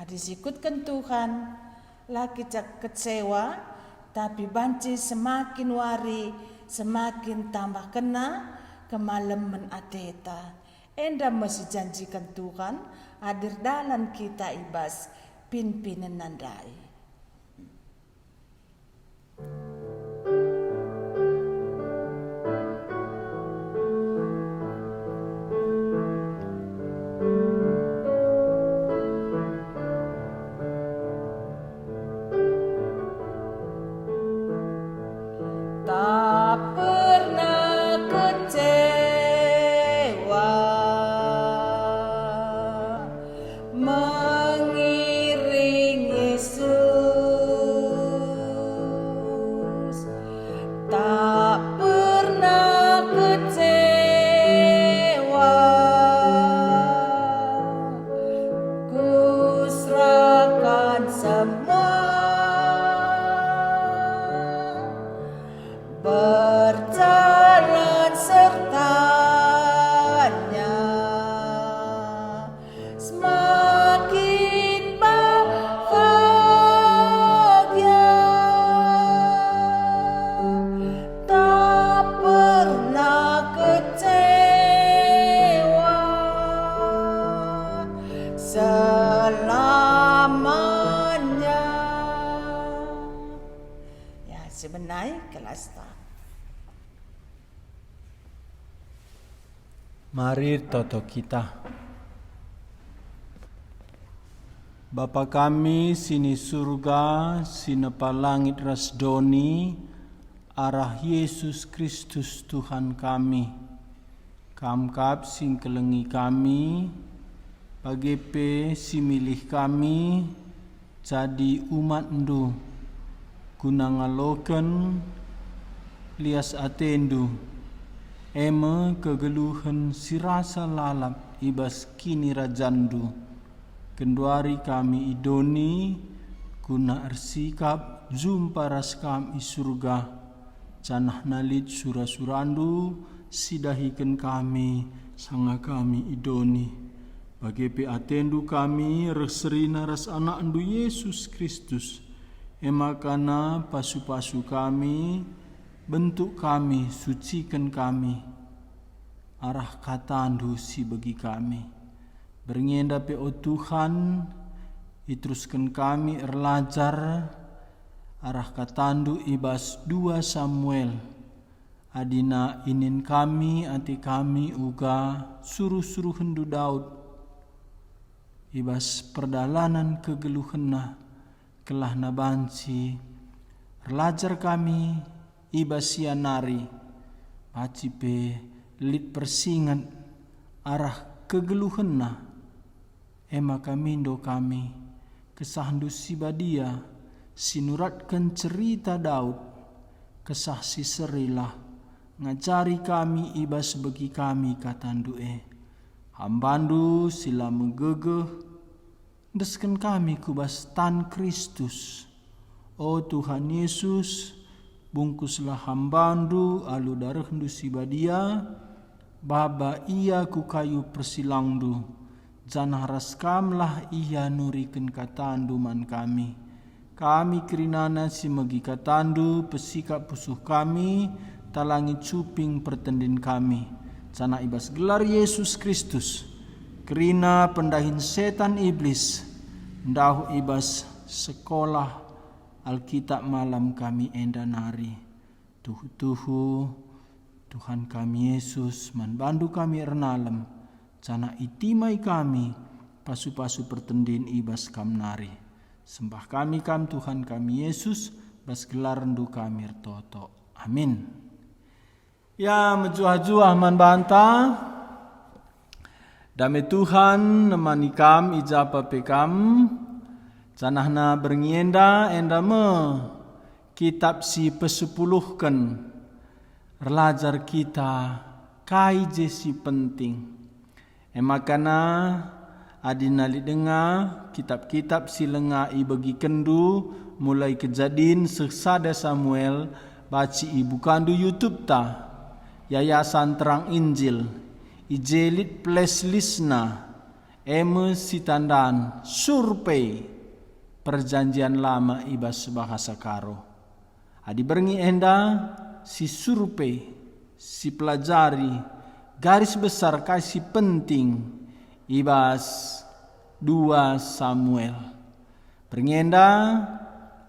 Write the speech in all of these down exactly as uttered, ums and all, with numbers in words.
Disikutken Tuhan, la kita kecewa, tapi banci semakin wari semakin tambahkenna kemalemen ateta. Enda me sijanjiken Tuhan adi erdalan kita i bas pinpinenNa ndai. Tak pernah kecewa mengiring Yesus, tak pernah kecewa. Kuserahkan semua, berjalan sertanya, semakin bahagia, tak pernah kecewa selamanya. Ya, sebenai kelasta. Mari ertoto kita. Bapa kami si ni Surga, si nepa langit ras doni, arah Yesus Kristus Tuhan kami. Kam kap si ngkelengi kami, bage pe si milih kami jadi umatNdu, guna ngaloken lias ateNdu, e me kegeluhen si rasa lalap i bas KinirajanNdu. Genduari kami i doni, guna ersikap jumpa ras Kam i Surga. Janah na lit sura-suraNdu si dahiken kami sanga kami i doni. Bage pe ateNdu kami reh serina ras AnakNdu Yesus Kristus. E maka na pasu-pasu kami, bentuk kami, suciken kami arah kataNdu si begi kami. Berngi enda pe, o Tuhan, iterusken kami erlajar arah kataNdu i bas dua Samuel, adina inin kami ate kami uga suruh-suruhenNdu Daud i bas perdalanen kegeluhenna, kelahna banci erlajar kami i bas ia nari, banci pe lit persinget arah kegeluhenna. E maka mindo kami, KesahNdu si Badia, si nuratken cerita Daud, Kesah si serilah, ngajari kami i bas begi kami kataNdu e. HambaNdu si la megegeh, endesken kami ku bas tan Kristus. O Tuhan Yesus, bungkuslah hambaNdu alu darehNdu si badia, baba ia ku kayu persilangndu, janah ras Kamlah ia nuriken kataNdu man kami. Kami kerinana si megi kataNdu, pesikap pusuh kami, talangi cuping pertendin kami. Janah i bas gelar Yesus Kristus, kerina pendahin setan Iblis, ndauh i bas sekolah Alkitab malam kami enda nari. Tuhu-tuhu, Tuhan kami Yesus, man bandu kami ernalem, janah itimai kami pasu-pasu pertendin i bas Kam nari. Sembah kami Kam, Tuhan kami Yesus, bas gelarNdu kami ertoto. Amin. Ya, mejuah-juah man banta. Dame Tuhan nemani kam i ja pe kam, janahna berngi enda, enda me kitap si pesepuluhken erlajar kita kai je si penting. E maka na, adi na lit denga kitap-kitap si langa ibegikenndu mulai Kejadin seh sada Samuel, banci ibukandu YouTube-ta, Yayasan Terang Injil, i je lit playlist-na, E me sitandan survei Perjanjian Lama i bas bahasa Karo. Adi berngi enda sisurvei, sipelajari garis besar kai si penting i bas dua Samuel. Berngi enda,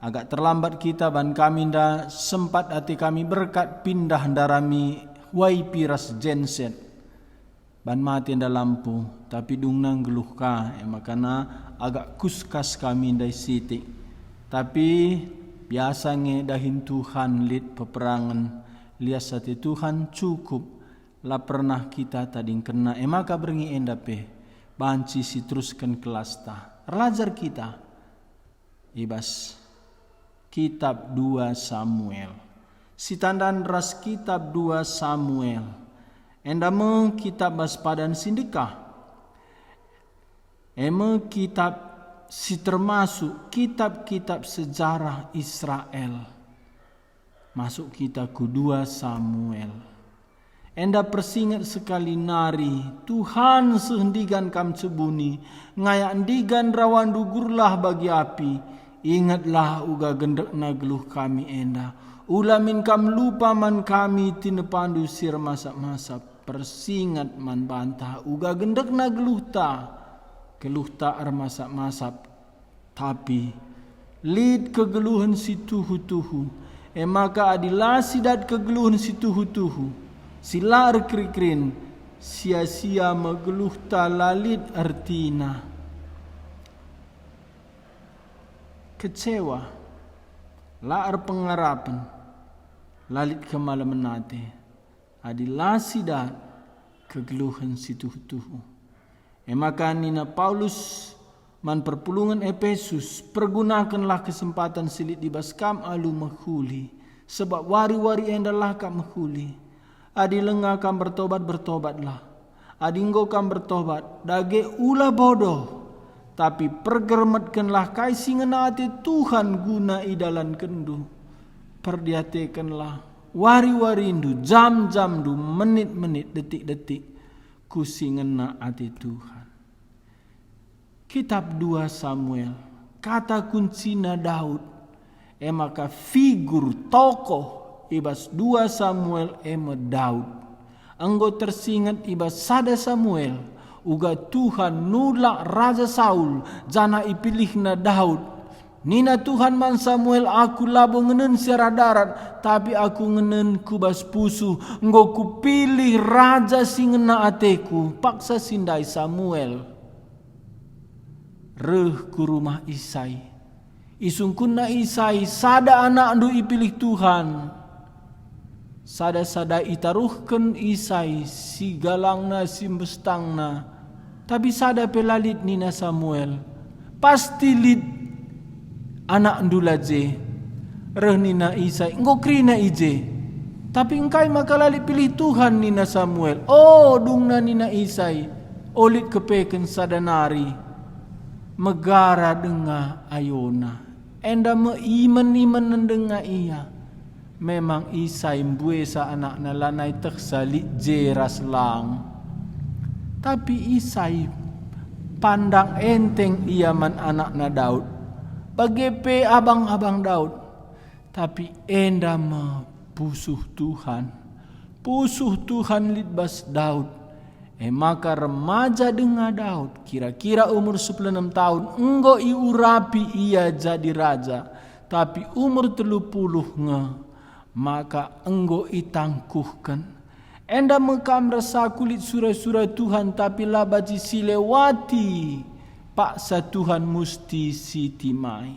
agak terlambat kita ban kami nda sempat ate kami berkat pindah ndarami Y P ras genset. Ban mate enda lampu, tapi dungna nggeluh ka, e makana agak kuskas kami ndai sitik. Tapi biasa nge dahin Tuhan lit peperangen, lias ate Tuhan cukup, la pernah kita tadingkenna, e maka berngi enda pe banci siterusken kelasta. Erlajar kita i bas Kitab dua Samuel. Sitandan ras Kitab dua Samuel. Enda me kitab bas padan si ndekah. E me kitab si termasuk kitab-kitab sejarah Israel. Masuk kita ku dua Samuel. Enda persinget sekali nari, Tuhan seh ndigan kam cebuni, ngayak ndigan rawandu gurlah bagi api. Ingetlah uga gendekna geluh kami enda. Ula min kam lupa man kami tinepandu si ermasap-masap. Persinget man banta uga gendekna geluhta, geluhta ermasap-masap. Tapi lit kegeluhen si tuhu-tuhu, e maka adi la sidat kegeluhen si tuhu-tuhu, si la erkeri-kerin, sia-sia me geluhta, la lit ertina. Kecewa, la erpengarapen, la lit kemalemen ate. Adi la sidat kegeluhen si tuhu-tuhu. E maka nina Paulus man perpulungen Epesus, "Pergunakenlah kesempaten si lit i bas kam alu mehuli, sebab wari-wari enda la kap mehuli. Adi langa kam bertobat, bertobatlah. Adi enggo kam bertobat, dage ula bodoh, tapi pergermetkenlah kai si ngena ate Tuhan guna idalankenndu. Perdiatekenlah wari-warindu, jam-jamndu, menit-menit, detik-detik, ku si ngena ate Tuhan." Kitab dua Samuel, kata kuncina Daud, e maka figur tokoh i bas dua Samuel e me Daud. Enggo tersinget i bas sada Samuel, uga Tuhan nulak Raja Saul, janah ipilihna Daud. Nina Tuhan man Samuel, "Aku labo ngenen si arah darat, tapi Aku ngenen ku bas pusuh. Enggo Kupilih raja si ngena ateKu." Paksa si ndai Samuel reh ku rumah Isai. Isungkunna Isai, "Sada anakndu ipilih Tuhan." Sada-sada itaruhken Isai, si galangna, si mbestangna, tapi sada pe la lit, nina Samuel. "Pasti lit anakndu la je." Reh nina Isai, "Enggo kerina i je." "Tapi engkai maka la lit pilih Tuhan?" nina Samuel. "O, dungna," nina Isai, "o lit kepeken sada nari." Megara denga ayona. Enda me imen-imen denga ia. Memang Isai mbuesa anakna, lanai tehsa lit je ras lang. Tapi Isai pandang enteng ia man anakna Daud, bage pe abang-abang Daud. Tapi enda me pusuh Tuhan. Pusuh Tuhan lit bas Daud. E maka remaja denga Daud, kira-kira umur sepuluh enem tahun, enggo iurapi ia jadi raja, tapi umur telu puluh nge, maka enggo itangkuhken. Enda me kam ras aku lit sura-sura Tuhan, tapi la banci silewati paksa Tuhan, musti sitimai.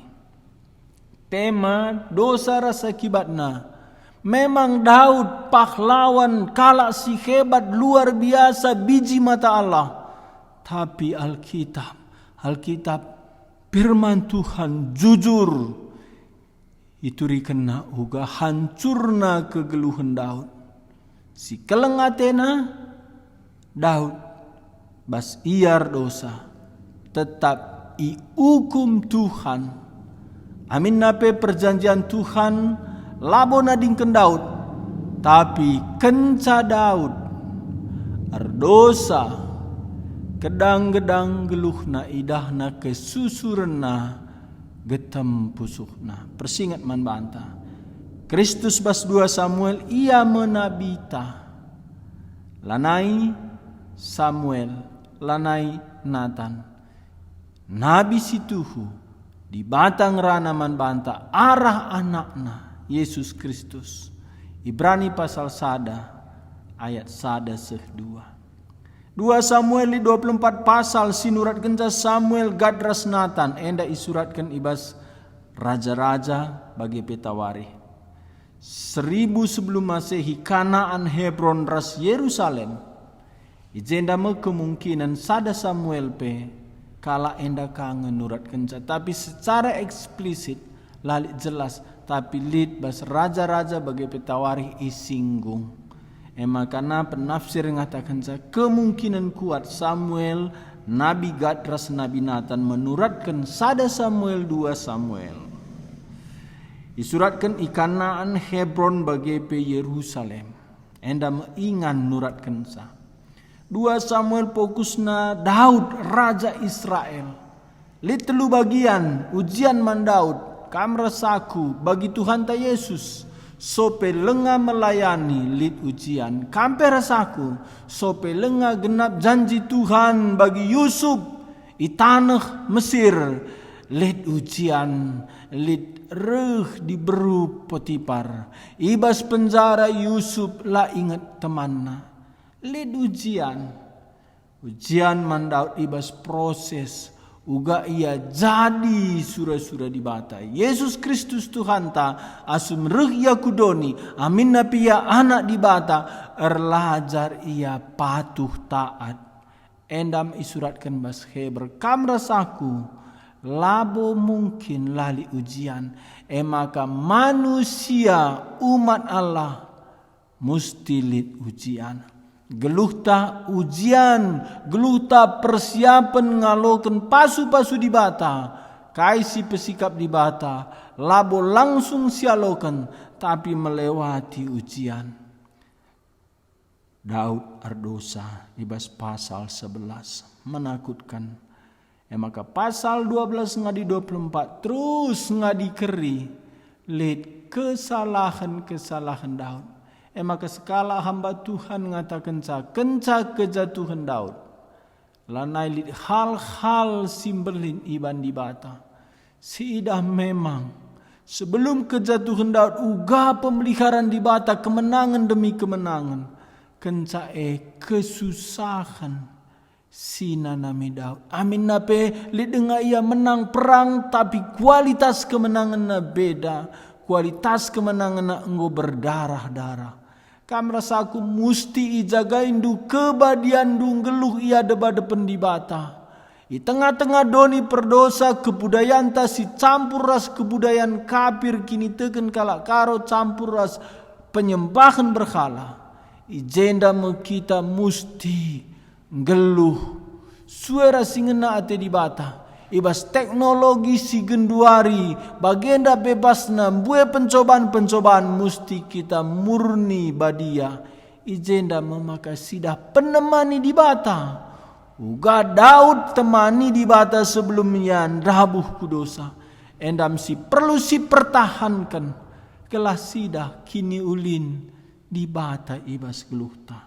Tema dosa ras akibatna. Memang Daud pahlawan, kalak si hebat, luar biasa, biji mata Allah. Tapi Alkitab, Alkitab, firman Tuhan jujur, iturikenna uga hancurna kegeluhen Daud. Si keleng atena Daud, bas ia erdosa, tetap iukum Tuhan. Aminna pe perjanjian Tuhan labo nadingken Daud, tapi kenca Daud erdosa, Kedang-gedang geluhna idahna kesusurenna getem pusuhna. Persinget man banta, Kristus bas dua Samuel ia me nabita. Lanai Samuel, lanai Natan. Nabi si tuhu, Dibata ngerana man banta arah Anakna, Yesus Kristus. Ibrani pasal sada ayat sada seh dua. Dua Samuel lit dua puluh empat pasal si nuratkenca Samuel gad ras Natan, enda isuratken i bas Raja-raja bage pe Tawarikh. Seribu sebelum Masehi, Kanaan, Hebron, ras Yerusalem. I jenda me kemungkinen sada Samuel pe kalak enda ka nge nuratkenca, tapi secara eksplisit la lit jelas, tapi lit bas Raja-raja bage pe Tawarikh isinggung. E maka na penafsir ngatakenca kemungkinen kuat Samuel, Nabi Gad ras Nabi Natan menuratken sada Samuel, dua Samuel. Isuratken i Kanaan, Hebron, bage pe Yerusalem. Enda me ingan nuratkenca. Dua Samuel fokusna Daud, raja Israel. Lit telu bagian, ujian man Daud, kam ras aku, bagi Tuhanta Yesus. Sope lenga melayani, lit ujian, kam pe ras aku. Sope lenga genap janji Tuhan bagi Yusuf i taneh Mesir, lit ujian, lit reh diberu Potipar. I bas penjara Yusuf la inget temanna. Lit ujian. Ujian man Daud i bas proses uga ia jadi sura-sura Dibata. Yesus Kristus Tuhanta, asum reh ia ku doni, aminna pe ia Anak Dibata, erlajar ia patuh taat. Enda me isuratken bas Heber, kam ras aku labo mungkin la lit ujian. E maka manusia, umat Allah, musti lit ujian. Geluhta ujian, geluhta persiapen ngaloken pasu-pasu Dibata, kai si pesikap Dibata, labo langsung sialoken, tapi melewati ujian. Daud erdosa i bas pasal sebelas, menakutkan. E maka pasal dua belas ngadi dua puluh empat terus ngadi keri, lit kesalahen-kesalahen Daud. E maka sekalak hamba Tuhan ngatakenca kenca kejatuhen Daud, lanai lit hal-hal si mbelin iban Dibata. Siidah memang, sebelum kejatuhen Daud uga pemeliharan Dibata kemenangen demi kemenangen, kenca e kesusahen si nanami Daud. Aminna pe lit denga ia menang perang, tapi kualitas kemenangenna beda, kualitas kemenangenna enggo berdarah-darah. Kam ras aku musti ijagaindu kebadianndu nggeluh i adep-adepen Dibata. I tengah-tengah doni perdosa, kebudayanta si campur ras kebudayan kapir, kiniteken kalak Karo campur ras penyembahen berhala. I jenda me kita musti nggeluh sue ras si ngena ate Dibata. I bas teknologi si genduari bagenda bebasna mbue pencoban-pencoban, musti kita murni badia. I jenda me maka sidah penemani Dibata. Uga Daud temani Dibata sebelum ia ndabuh ku dosa. Enda me si perlu sipertahanken, gelah sidah kiniulin Dibata i bas geluhta.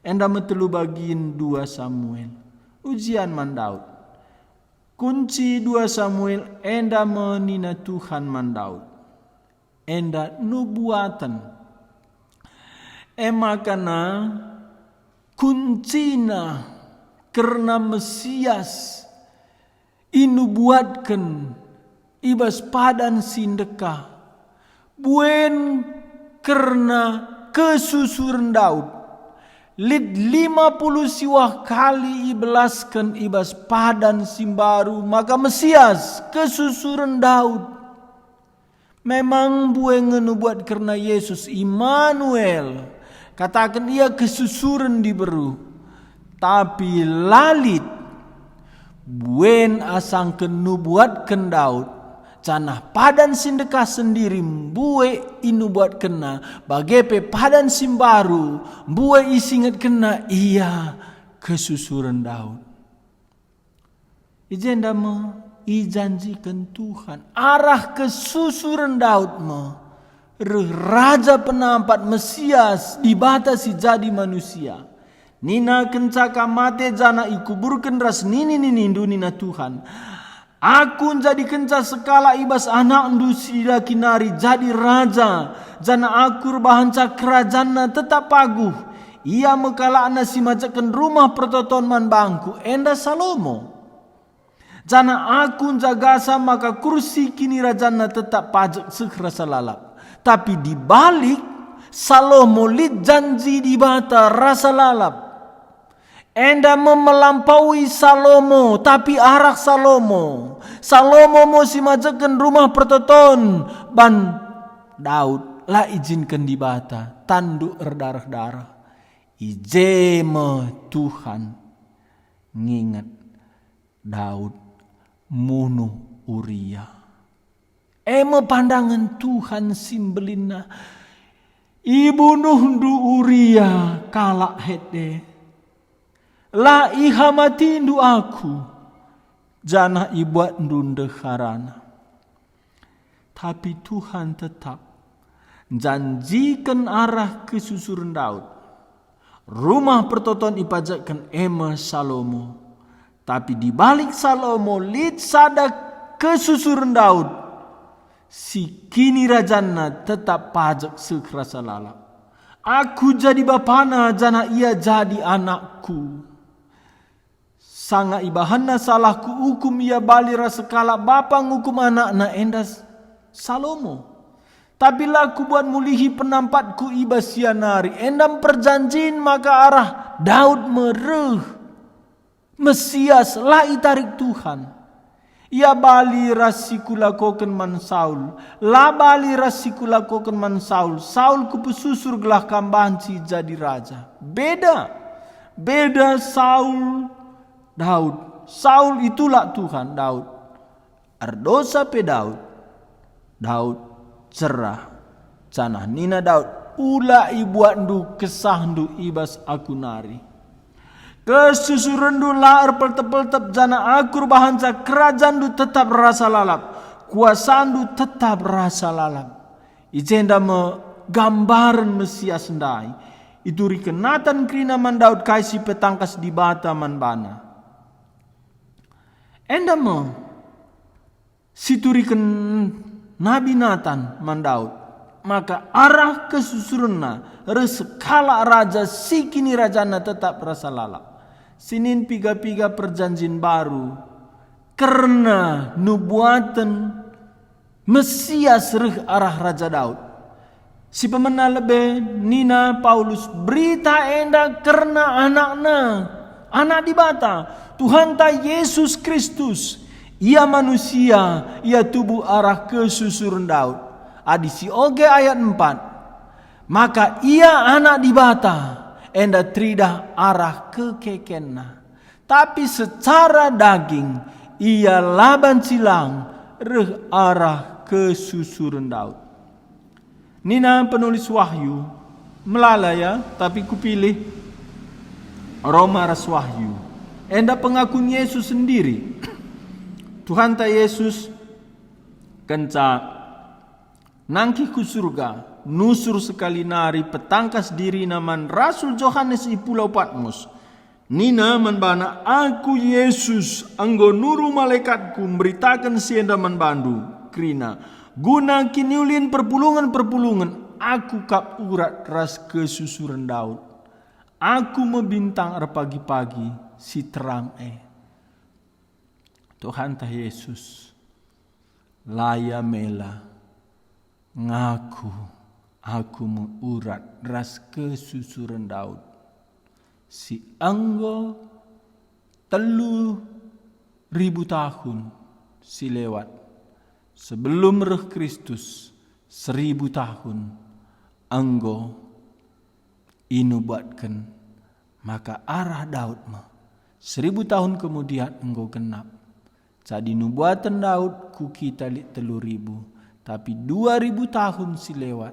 Enda me telu bagin dua Samuel. Ujian man Daud. Kunci dua Samuel enda me nina Tuhan man Daud. Enda nubuaten. E maka na kuncina kerna Mesias inubuatken i bas padan si ndekah, buen kerna kesusuren Daud. Lit lima puluh siwah kali ibelasken i bas padan si mbaru maka Mesias, kesusuren Daud. Memang mbue nge nubuat kerna Yesus, Immanuel, kataken ia kesusuren diberu. Tapi la lit, buen asangken nubuatken Daud, janah padan si ndekah sendiri mbue inubuatkenna, bage pe padan si mbaru mbue isingetkenna ia kesusuren Daud. I jenda me ijanjiken Tuhan arah kesusuren Daud me reh Raja Penampat Mesias, Dibata si jadi manusia. Nina, "Kenca kam mate janah ikuburken ras nini-ninindu," nina Tuhan, "Aku njadikenca sekalak i bas anakndu si laki nari jadi raja, janah Aku erbahanca kerajanna tetap paguh. Ia me kalakna si majekken Rumah Pertoton man bangKu, enda Salomo. Janah Aku njagasa maka kursi kinirajanna tetap pajek seh rasa lalap." Tapi dibalik, Salomo lit janji Dibata rasa lalap. Enda me melampaui Salomo, tapi arah Salomo. Salomo mo si majekken Rumah Pertoton ban Daud, la ijinken Dibata tanduk erdareh-dareh. I je me Tuhan nginget Daud munuh Uria. E me pandangen Tuhan si mbelinna, "Ibunuhndu Uria kalak Hete. La ihamatindu Aku, janah ibuatndu ndeharana." Tapi Tuhan tetap njanjiken arah kesusuren Daud. Rumah Pertoton ipajekken e me Salomo. Tapi dibalik Salomo lit sada kesusuren Daud si kinirajanna tetap pajek seh rasa lalap. "Aku jadi bapana, janah ia jadi anakku. Sanga ibahanna salah kuukum ia bali ras sekalak bapa ngukum anakna, enda Salomo. Tapi la Kubuat mulihi penampatKu i bas ia nari." Enda me perjanjin maka arah Daud me reh Mesias la itarik Tuhan. "Ia bali ras si Kulakoken man Saul, la bali ras si Kulakoken man Saul. Saul Kupesusur gelah kam banci jadi raja." Beda. Beda Saul, Daud. Saul itulak Tuhan, Daud. Erdosa pe Daud, Daud cerah, janah nina Daud, "Ula ibuatndu kesahndu i bas aku nari. Kesusurenndu la erpeltep-peltep, janah Aku erbahanca kerajanndu tetap rasa lalap, kuasandu tetap rasa lalap." I jenda me gambaren Mesias ndai. Ituriken Natan kerina man Daud kai si petangkas Dibata man bana. Enda me situriken Nabi Natan man Daud, maka arah kesusurenna reh sekalak raja si kinirajanna tetap rasa lalap. Sinin piga-piga perjanjin baru kerna nubuaten Mesias reh arah Raja Daud. Si pemena lebe nina Paulus, berita enda kerna Anakna, Anak Dibata, Tuhanta Yesus Kristus. Ia manusia, ia tubuh arah kesusuren Daud. Adi sioge ayat empat, maka ia Anak Dibata, enda teridah arah kekekenna. Tapi secara daging, ia la banci lang reh arah kesusuren Daud. Nina penulis Wahyu, melala ya, tapi kupilih Roma ras Wahyu. Enda pengakun Yesus sendiri. Tuhanta Yesus kenca nangkih ku surga, nusur sekali nari petangkas dirina man Rasul Johanes i Pulau Patmos. Nina man bana, "Aku Yesus, enggo nuru malaekatku mberitaken si enda man bandu," kerina, "guna kiniulin perpulungen-perpulungen. Aku kap urat ras kesusuren Daud. Aku me bintang erpagi-pagi si terang e." Tuhanta Yesus la ia mela ngaku, "Aku me urat ras kesusuren Daud, si enggo telu ribu tahun si lewat, sebelum reh Kristus, seribu tahun enggo inubuatken maka arah Daud me. Seribu tahun kemudian enggo genap. Jadi nubuaten Daud ku kita lit telu ribu, tapi dua ribu tahun si lewat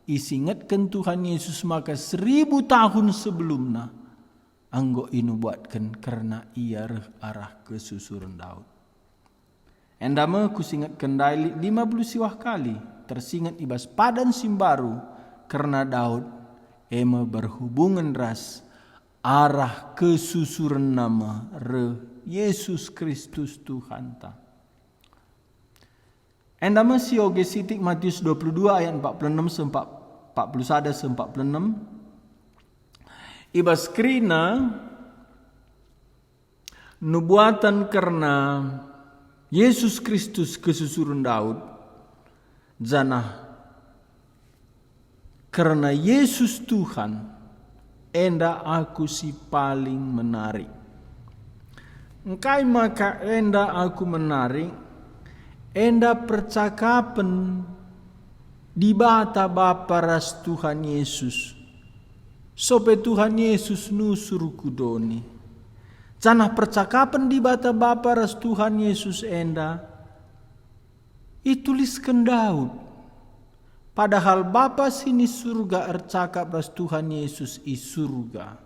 isingetken Tuhan Yesus maka seribu tahun sebelumna enggo inubuatken kerna ia reh arah kesusuren Daud. Enda me kusingetken ndai lit lima puluh siwah kali tersinget i bas padan si mbaru kerna Daud, e me berhubungen ras arah kesusurenna me reh Jesus Kristus Tuhanta. Enda me sioge sitik Matius dua puluh dua ayat empat puluh enam seh empat puluh sada seh empat puluh enam. I bas kerina nubuatan kerna Jesus Kristus kesusuren Daud, janah kerna Jesus Tuhan, enda aku si paling menarik. Engkai maka enda aku menarik? Enda percakapen Dibata Bapa ras Tuhan Yesus. Sope Tuhan Yesus nusur ku doni. Janah percakapen Dibata Bapa ras Tuhan Yesus enda itulisken Daud. Padahal Bapa si ni Surga ercakap ras Tuhan Yesus i Surga.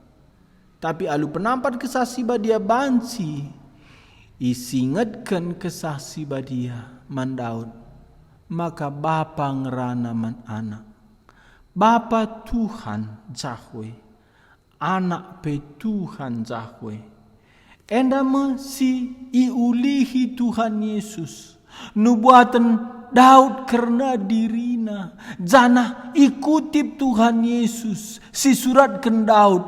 Tapi alu penampat Kesah Si Badia banci isingetken Kesah Si Badia man Daud, maka Bapa ngerana man Anak. Bapa Tuhan Jahwe, Anak pe Tuhan Jahwe. Enda me si iulihi Tuhan Yesus. Nubuaten Daud kerna diriNa, janah ikutip Tuhan Yesus. Sisuratken Daud,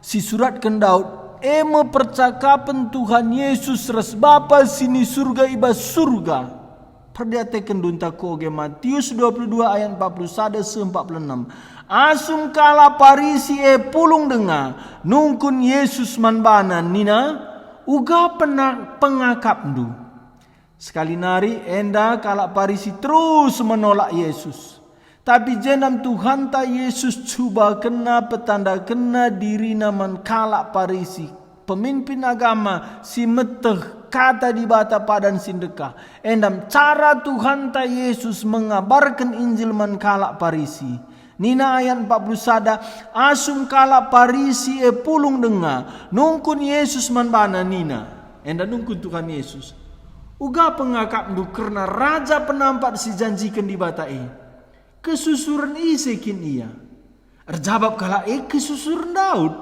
sisuratken Daud, e me percakapen Tuhan Yesus ras Bapa si ni Surga i bas Surga. Perdiatekenndu ntah kuoge Matius dua puluh dua ayat empat puluh sada seh empat puluh enam. Asum kalak Parisi e pulung denga, nungkun Yesus man bana nina, "Uga pena-, pengakapndu?" Sekali nari enda kalak Parisi terus menolak Yesus. Tapi jenam Tuhanta Yesus cubakenna petandakenna diriNa man kalak Parisi, pemimpin agama si meteh Kata Dibata padan si ndekah. Endam cara Tuhanta Yesus mengabarken Injil man kalak Parisi. Nina ayat empat puluh sada, asum kalak Parisi e pulung denga, nungkun Yesus man bana nina, enda nungkun Tuhan Yesus, "Uga pengakapndu kerna Raja Penampat si janjiken Dibata e? Kesusuren ise kin ia?" Erjabap kalak e, "Kesusuren Daud."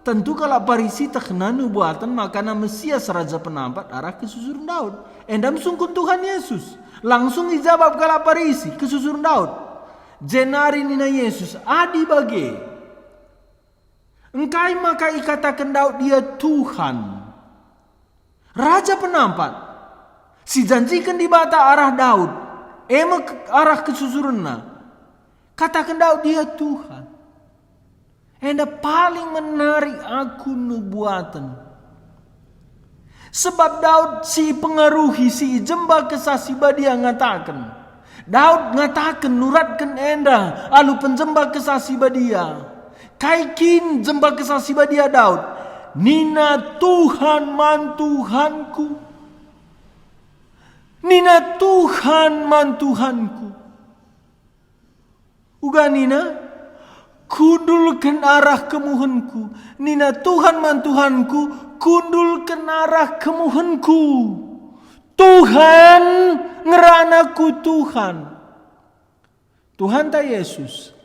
Tentu kalak Parisi tehna nubuaten makana Mesias Raja Penampat arah kesusuren Daud. Endam sungkun Tuhan Yesus. Langsung ijabap kalak Parisi, "Kesusuren Daud." Jenari nina Yesus, "Adi bage, engkai maka ikataken Daud ia Tuhan?" Raja Penampat, si janjiken Dibata arah Daud, e me ke-, arah kesusurenna. Kataken Daud ia Tuhan. Enda paling menarik aku nubuaten. Sebab Daud si ipengaruhi, si ijemba Kesah Si Badia ngataken. Daud ngataken, nuratken enda alu penjemba Kesah Si Badia. Kai kin jemba Kesah Si Badia Daud? Nina Tuhan man Tuhanku. Nina Tuhan man Tuhanku. Uga nina, "Kundulken arah kemuhenku." Nina Tuhan man Tuhanku, "Kundulken arah kemuhenku." Tuhan ngerana ku Tuhan. Tuhanta Yesus,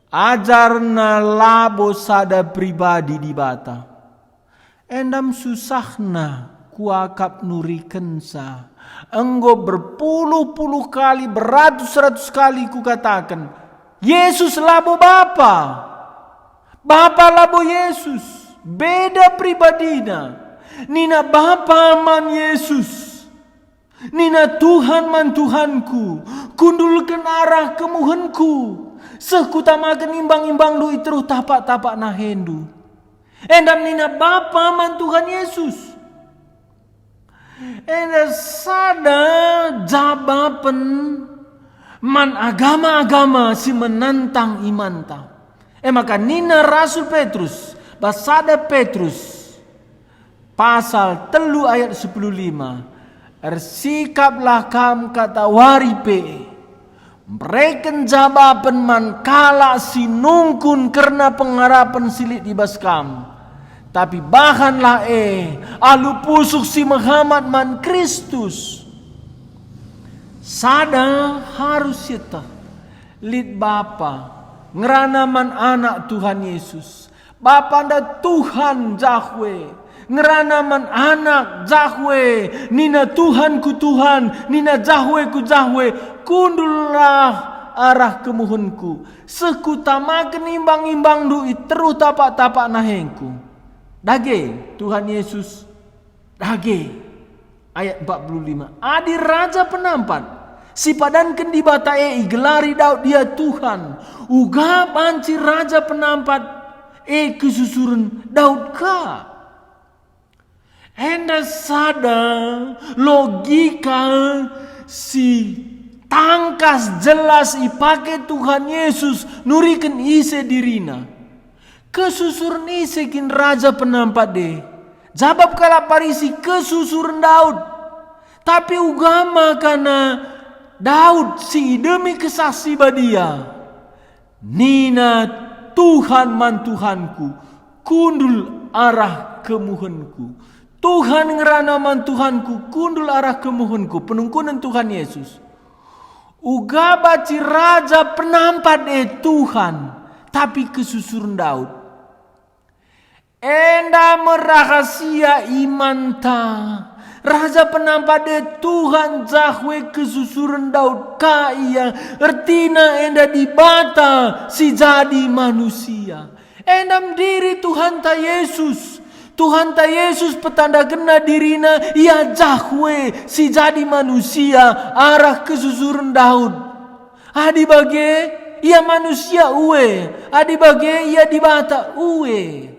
ajarNa labo sada pribadi Dibata. Endam susahna kuakap nurikenca. Enggo berpuluh-puluh kali, beratus-ratus kali kukataken, Yesus labo Bapa. Bapa labo Yesus. Beda pribadina. Nina Bapa man Yesus, nina Tuhan man Tuhanku, "Kundulken arah kemuhenku, seh kutamaken imbang-imbangndu i teruh tapak-tapak nahendu." Endam nina Bapa man Tuhan Yesus. Enda sada jabapen man agama-agama si menantang imanta. E maka nina Rasul Petrus, bas sada Petrus, pasal telu ayat sepuluh lima, "Ersikaplah kam katawari pe, mereken jabapen man kalak si nungkun kerna pengarapen si lit i bas kam, Tapi bahanlah e alu pusuh si mehamat man Kristus. Sada harus sieteh, lit Bapa, ngerana man Anak Tuhan Yesus. Bapa enda Tuhan Jahwe, ngerana man Anak Jahwe, nina, "Tuhan ku Tuhan, nina Jahwe ku Jahwe, kundullah arah kemuhenku, seh kutamaken imbang-imbangndu i teruh tapak-tapak nahengku." Dage, Tuhan Yesus dage. Ayat empat puluh lima, "Adi Raja Penampat si padanken Dibata e igelari Daud ia Tuhan, uga banci Raja Penampat e kesusuren Daud ka." Enda sada logika si tangkas jelas ipake Tuhan Yesus nuriken ise diriNa. Kesusuren ise kin Raja Penampat e? Jabap kalak Parisi, "Kesusuren Daud." Tapi uga ma kana Daud si idemi Kesah Si Badia, nina, "Tuhan man Tuhanku, kundul arah kemuhenku." Tuhan ngerana man Tuhanku, kundul arah kemuhenku, penungkunen Tuhan Yesus. Uga banci Raja Penampat e Tuhan, tapi kesusuren Daud. Enda me rahasia imanta. Raja Penampat e Tuhan Jahwe, kesusuren Daud ka ia, ertina enda Dibata si jadi manusia. Enda me diri Tuhanta Yesus. Tuhanta Yesus petandakenna diriNa, ia Jahwe si jadi manusia arah kesusuren Daud. Adi bage, ia manusia ue, adi bage, ia Dibata ue.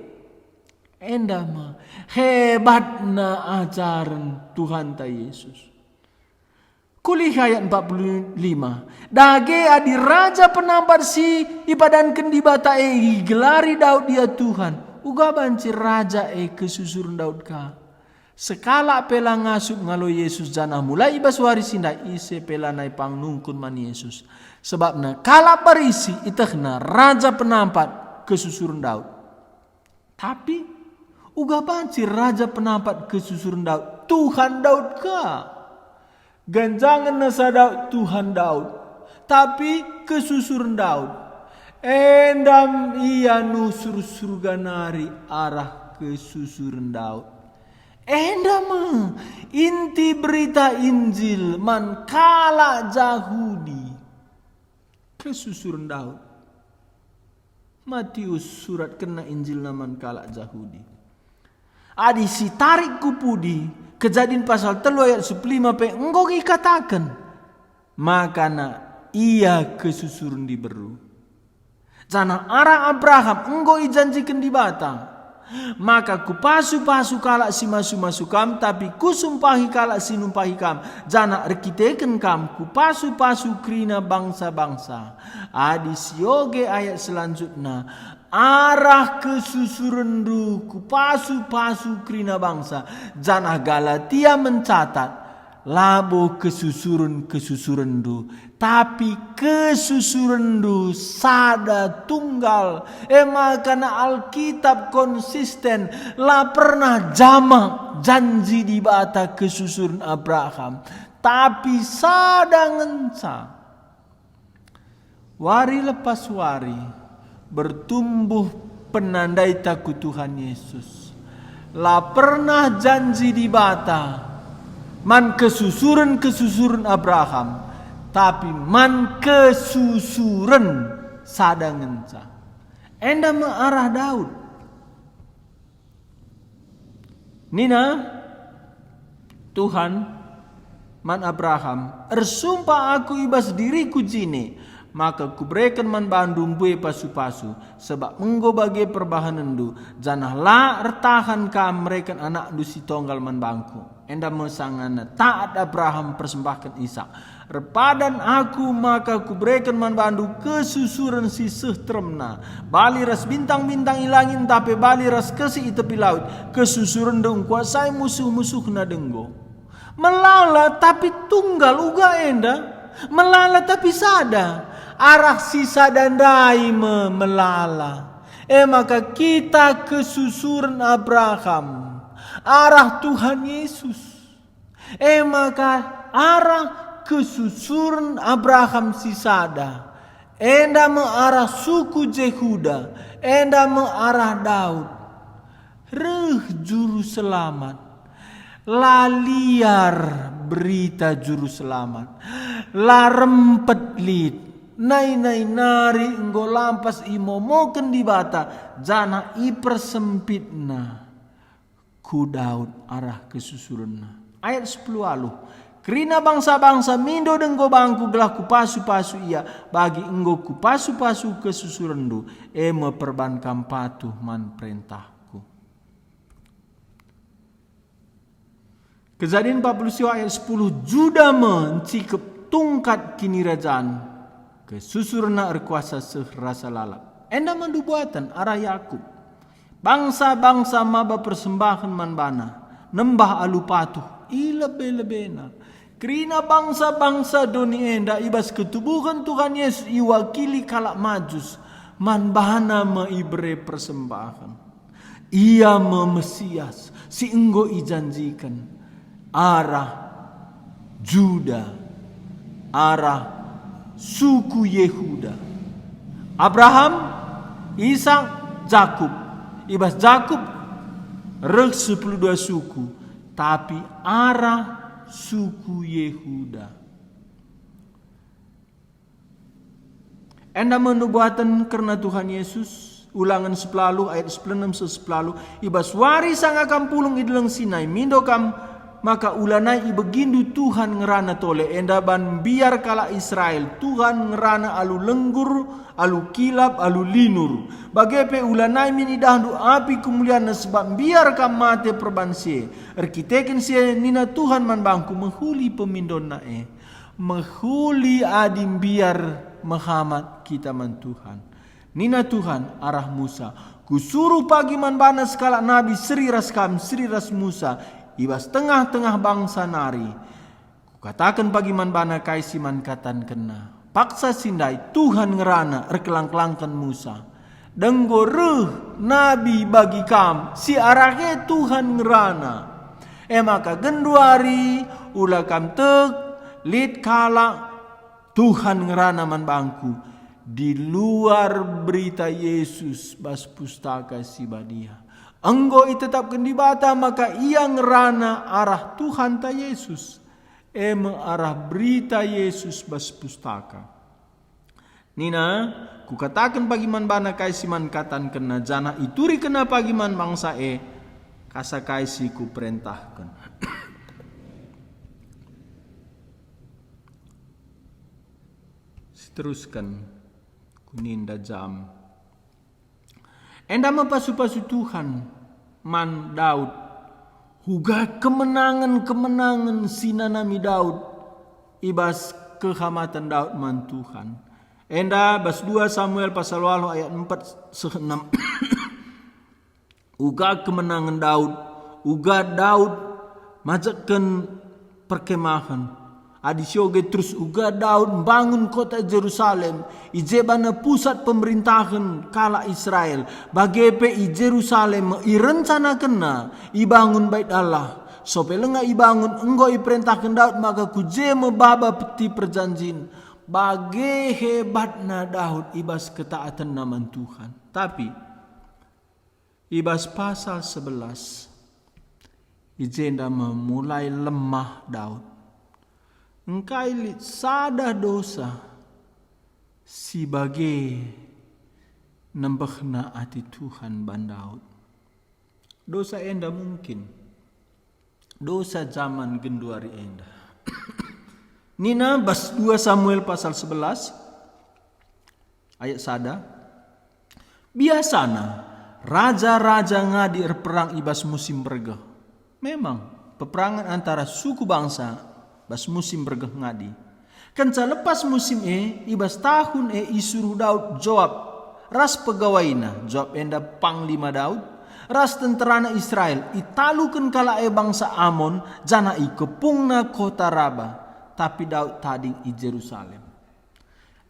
Enda me hebatna ajaren Tuhanta Yesus. Kulihi ayat empat puluh lima, "Dage adi Raja Penampat si ipadanken Dibata e igelari Daud ia Tuhan, uga banci Raja e kesusuren Daud ka." Sekalak pe la ngasup ngaloi Yesus, janah mulai i bas wari si ndai ise pe lanai pang nungkun man Yesus. Sebabna kalak Parisi ietehna Raja Penampat kesusuren Daud. Tapi uga banci Raja Penampat kesusuren Daud, Tuhan Daud ka. Ganjangenna sada Tuhan Daud, tapi kesusuren Daud. Enda me ia nusur Surga nari arah kesusuren Daud. Enda me inti berita Injil man kalak Jahudi. Kesusuren Daud. Matius suratkenna Injilna man kalak Jahudi. Adi sitarik ku pudi, Kejadin pasal telu ayat sepuluh lima pe enggo ikataken, makana ia kesusuren diberu. Janah arah Abraham enggo ijanjiken Dibata, maka kupasu-pasu kalak si masu-masu kam, tapi kusumpahi kalak si numpahi kam, janah erkiteken kam kupasu-pasu kerina bangsa-bangsa. Adi sioge ayat selanjutna, arah kesusurenndu kupasu-pasu kerina bangsa, janah Galatia mencatat, labo kesusuren-kesusurenndu, tapi kesusurenndu sada tunggal. E maka Alkitab konsisten, la pernah jamak janji Dibata kesusuren Abraham, tapi sada ngenca. Wari lepas wari, bertumbuh penandaita ku Tuhan Yesus. La pernah janji Dibata man kesusuren-kesusuren Abraham, tapi man kesusuren sada ngenca. Enda me arah Daud. Nina Tuhan man Abraham, "Ersumpah Aku i bas diriku jine, maka Kubereken man bandu mbue pasu-pasu, sebab enggo bage perbahanenndu, janah la ertahan kam mereken anakndu si tonggal man bangKu." Enda me sangana taat Abraham persembahken Isak. "Erpadan Aku maka Kubereken man bandu kesusuren si seh teremna, bali ras bintang-bintang i langit ntah pe bali ras kesik i tepi lawit. Kesusurenndu engkuasai musuh-musuhna denggo." Melala tapi tunggal uga enda. Melala tapi sada. Arah si sada ndai me melala. E maka kita kesusuren Abraham arah Tuhan Yesus. E maka arah kesusuren Abraham si sada, enda me arah suku Jehuda, enda me arah Daud. Reh Juru Selamat. La liar berita Juru Selamat. La rempet lit. Nai-nai nari enggo lampas imomoken Dibata, janah ipersempitNa ku Daud arah kesusurenna. Ayat sepuluh aluh, "Kerina bangsa-bangsa mindo denggo bangku gelah kupasu-pasu ia, bagi enggo kupasu-pasu kesusurenndu, e me perban kam patuh man perentahku." Kejadin empat puluh siwa ayat sepuluh, "Juda me encikep tungkat kinirajan, kesusurenna erkuasa seh rasa lalap." Enda me nubuaten arah Yakub. Bangsa-bangsa maba persembahen man bana, nembah alu patuh i lebe-lebena. Kerina bangsa-bangsa doni enda i bas ketubuhen Tuhan Yesus iwakili kalak Majus, man bana me ibere persembahen. Ia me Mesias si enggo ijanjiken arah Juda, arah suku Yehuda. Abraham, Isak, Jakup. I bas Jakup reh sepuluh dua suku, tapi arah suku Yehuda. Enda me nubuaten kerna Tuhan Yesus, Ulangen sepuluh ayat sepuluh enem seh sepuluh, "I bas wari sanga kam pulung i Deleng Sinai, mindo kam maka ulanai ibegindu Tuhan ngerana tole, enda ban mbiar kalak Israel, Tuhan ngerana alu lenggur, alu kilap, alu linur. Bage pe ulanai min idahndu api kemulianna, sebab mbiar kam mate perban si e. Erkiteken si e nina Tuhan man bangku, mehuli pemindonna e." Mehuli adi mbiar mehamat kita man Tuhan. Nina Tuhan arah Musa, "Kusuruh pagi man bana sekalak nabi seri ras kam, seri ras Musa, i bas tengah-tengah bangsa nari. Kukataken pagi man bana kai si man katankenna." Paksa si ndai Tuhan ngerana erkelang-kelangken Musa. "Denggo reh nabi bagi kam, si arah e Tuhan ngerana. E maka genduari ula kam tek, lit kalak Tuhan ngerana man bangku, di luar berita Yesus bas Pustaka Si Badia. Enggo itetapken Dibata maka ia ngerana arah Tuhanta Yesus, e me arah berita Yesus bas Pustaka." Nina, "Kukataken pagi man bana kai si man katankenna, janah iturikenna pagi man bangsa e kasa kai si kuperentahken." Siterusken ku ninda jam. Enda me pasu-pasu Tuhan man Daud, uga kemenangen-kemenangen si nanami Daud i bas kehamaten Daud man Tuhan. Enda bas dua Samuel pasal waluh ayat empat seh enem. Uga kemenangen Daud, uga Daud majekken perkemahen. Adi sioge terus uga Daud mbangun kota Jerusalem, i je bana pusat pemerintahen kalak Israel. Bage pe i Jerusalem irencanakenna ibangun Bait Allah. Sope langa ibangun, enggo iperentahken Daud maka ku je me baba Peti Perjanjin. Bage hebatna Daud i bas ketaatenna man Tuhan. Tapi, i bas pasal sebelas, i jenda me mulai lemah Daud. Engkai lit sada dosa si bage nembehna ate Tuhan ban Daud? Dosa enda mungkin dosa jaman genduari enda. Nina bas dua Samuel pasal sebelas ayat sada, "Biasana raja-raja ngadi erperang i bas musim bergeh." Memang, peperangen antara suku bangsa bas musim bergeh ngadi. Kenca lepas musim e, i bas tahun e isuruh Daud Joab ras pegawaina, Joab enda panglima Daud, ras tenterana Israel, italuken kalak e bangsa Amon, janah ikepungna kota Raba. Tapi Daud tading i Jerusalem.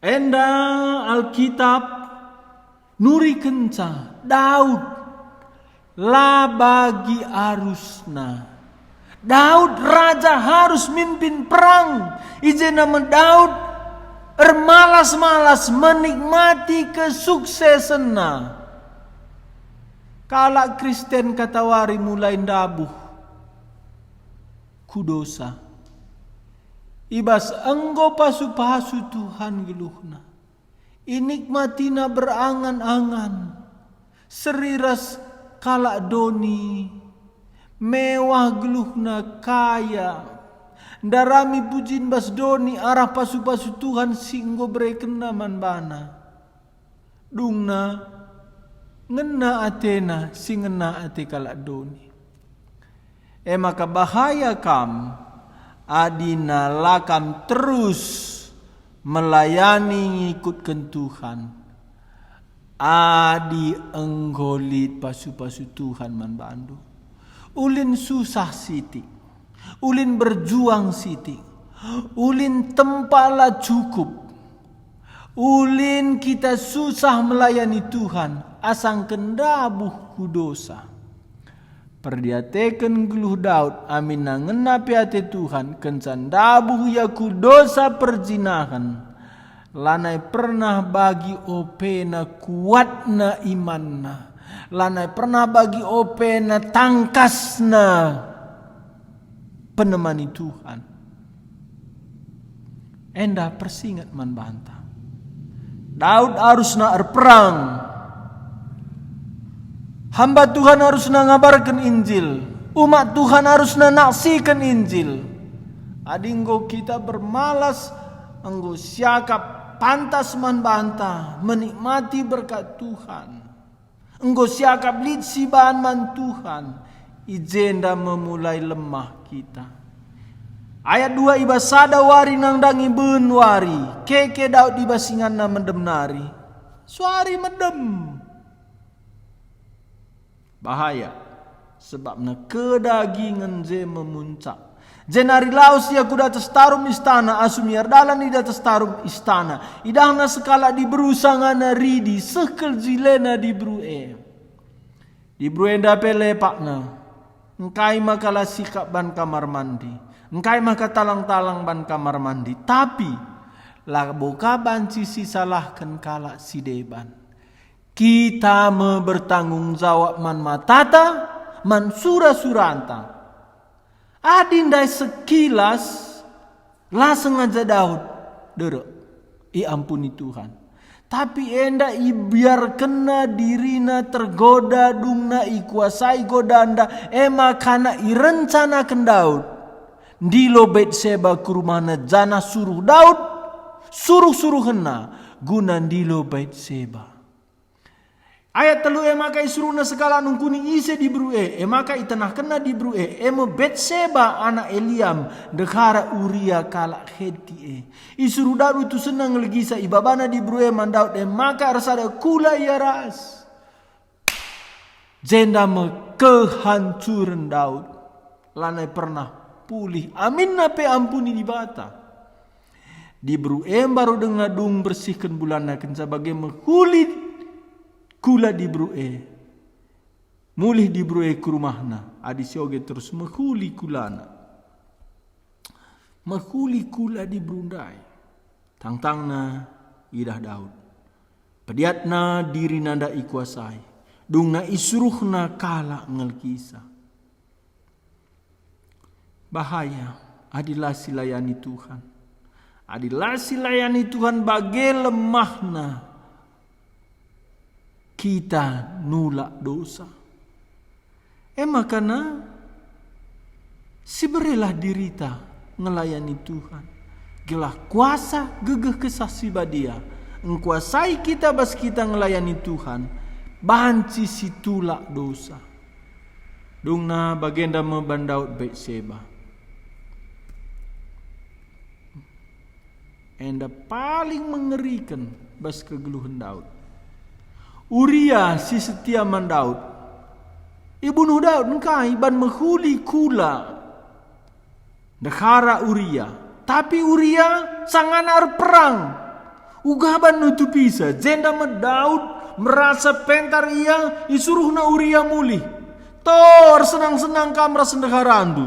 Enda Alkitab Nurikenca Daud la bagi arusna. Daud raja harus mimpin perang, i jenda me Daud ermalas-malas menikmati kesuksesenna. Kalak Kristen katawari mulai ndabuh ku dosa. I bas enggo pasu-pasu Tuhan geluhna, inikmatina berangan-angan, seri ras kalak doni, mewah geluhna, kaya, ndarami pujin bas doni arah pasu-pasu Tuhan si enggo berekenNa man bana. Dungna ngena atena si ngena ate kalak doni. E maka bahaya kam, adina la kam terus melayani ngikutken Tuhan, adi enggo lit pasu-pasu Tuhan man bandu. Ulin susah sitik, ulin berjuang sitik, ulin tempa la cukup, ulin kita susah melayani Tuhan asangken ndabuh ku dosa. Perdiateken geluh Daud, aminna ngena pe ate Tuhan, kenca ndabuh ia ku dosa perjinahen, lanai pernah bagi opena kuatna imanna, lanai pernah bagi opena tangkasna penemani Tuhan. Enda persinget man banta. Daud arusna erperang. Hamba Tuhan arusna ngabarken Injil. Umat Tuhan arusna naksiken Injil. Adi enggo kita bermalas, enggo siakap pantas man banta menikmati berkat Tuhan. Enggo siakap lit siban man Tuhan, i jenda me mulai lemah kita. Ayat dua, i bas sada wari nandangi ben wari, keke Daud i bas inganna mendem nari. Suari mendem. Bahaya, sebabna kedagingen je memuncak. Jenari lawes ia ku datas tarum istana, asum ia erdalan i datas tarum istana, idahna sekalak diberu sangana ridi, seh kal jilena diberu e. Diberu enda pe lepakna, engkai maka la sikap ban kamar mandi, engkai maka talang-talang ban kamar mandi, tapi labo ka banci sisalahken kalak si deban. Kita me bertanggung jawab man matata, man sura-suranta. Adi ndai sekilas, la sengaja Daud, derek, iampuni Tuhan. Tapi enda ibiarkenna dirina tergoda, dungna ikuasai godanda, e maka irencanaken Daud ndilo Betseba ku rumahna janah suruh Daud, suruh-suruhenna guna ndilo Betseba. Ayat telu, e maka isuruhna sekalak nungkuni ise diberu e, e maka itenahkenna diberu e, e me Betseba anak Eliam, ndehara Uria kalak Heti e. Isuruh Daud utusenna ngelegisa, ibabana diberu e man Daud, e maka ersada kula ia ras. Jenda me kehancuren Daud, lanai pernah pulih, aminna pe ampuni Dibata. Diberu e mbaru denga dung mbersihken bulanna, kenca bage mehuli kula diberu e. Mulih diberu e ku rumahna, adi sioge terus mehuli kulana. Mehuli kula diberu ndai. Tangtangna idah Daud. Pediatna dirina ndak ikuasai. Dungna isuruhna kalak ngelkisa. Bahaya adi la silayani Tuhan. Adi la silayani Tuhan, bage lemahna kita nulak dosa. E maka siberelah dirita ngelayani Tuhan, gelah kuasa gegeh Kesah Si Badia engkuasai kita bas kita ngelayani Tuhan, banci situlak dosa. Dungna bagenda me ban Daud Betseba. Enda paling mengeriken bas kegeluhen Daud. Uria si setia man Daud. Ibunuh Daud engkai ban mehuli kula ndehara Uria. Tapi Uria sangana erperang. Uga ban nutupisa, jenda me Daud Merasa pentar ia, isuruhna Uria mulih. "To, ersenang-senang kam ras ndeharandu.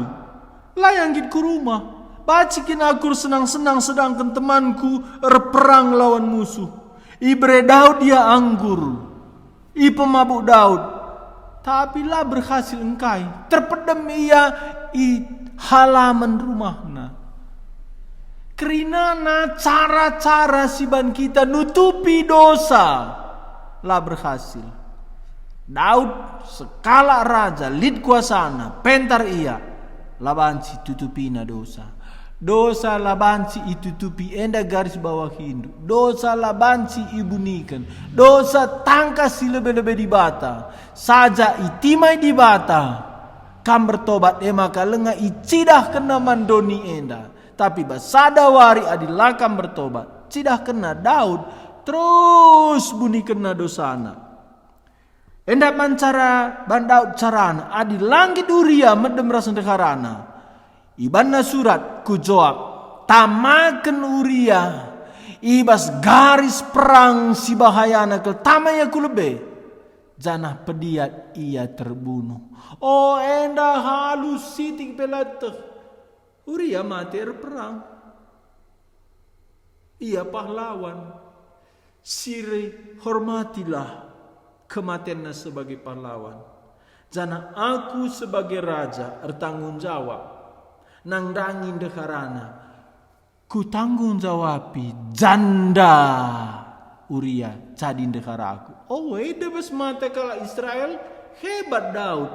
La ia nggit ku rumah. Banci kin aku ersenang-senang sedangken temanku erperang lawan musuh?" Ibere Daud ia anggur. Ipemabuk Daud, tapi la berhasil engkai. Terpedem ia i halaman rumahna. Kerinana cara-cara si ban kita nutupi dosa la berhasil. Daud sekalak raja, lit kuasana, pentar ia, la banci tutupina dosa. Dosa la banci itutupi enda garis bawahindu. Dosa la banci ibuniken. Dosa tangkas si lebe-lebe Dibata. Saja itimai Dibata, kam bertobat, e maka langa icidahkenna man doni enda. Tapi bas sada wari adi la kam bertobat, cidahkenna Daud, terus bunikenna dosana. Enda man cara ban Daud carana, adi la nggit Uria medem ras ndeharana, ibanna surat ku Joab, tamaken Uria i bas garis perang si bahayana kal, tama ia ku lebe, janah pediat ia terbunuh. O, enda alu sitik pe la teh. Uria mate erperang. Ia pahlawan. Sire, hormatilah kematenna sebagai pahlawan. Janah aku sebagai raja ertanggung jawab. Nandangi ndeharana, kutanggung jawapi janda Uria jadi ndeharaku. O, eda bas mata kalak Israel, hebat Daud.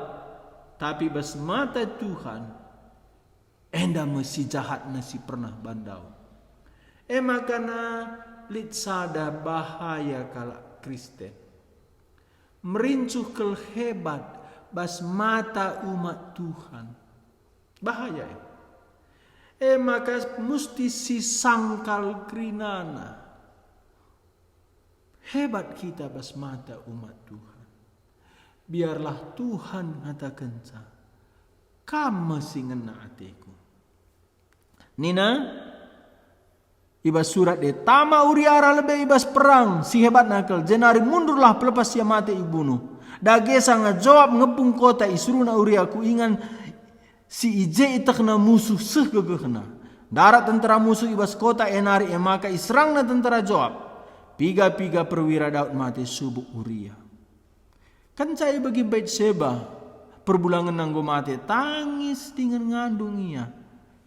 Tapi bas mata Tuhan, enda me si jahatna si pernah ban Daud. E maka na lit sada bahaya kalak Kristen. Merincuh kal hebat bas mata umat Tuhan. Bahaya e. E maka musti sisangkal kerinana. Hebat kita bas mata umat Tuhan. Biarlah Tuhan ngatakenca, "Kam me si ngena ateku." Nina, i bas surat e, "Tama Uria arah lebe i bas perang si hebatna kal, jenari mundurlah pelepas ia mate ibunuh." Dage sanga Joab ngepung kota, isuruhna Uria ku ingan si i je itehna musuh seh gegehna. Ndarat tentera musuh i bas kota e nari, e maka iserangna tentera Joab. Piga-piga perwira Daud mate subuk Uria. Kenca ibegi Batseba, perbulangenna enggo mate, tangis dingen ngandung ia.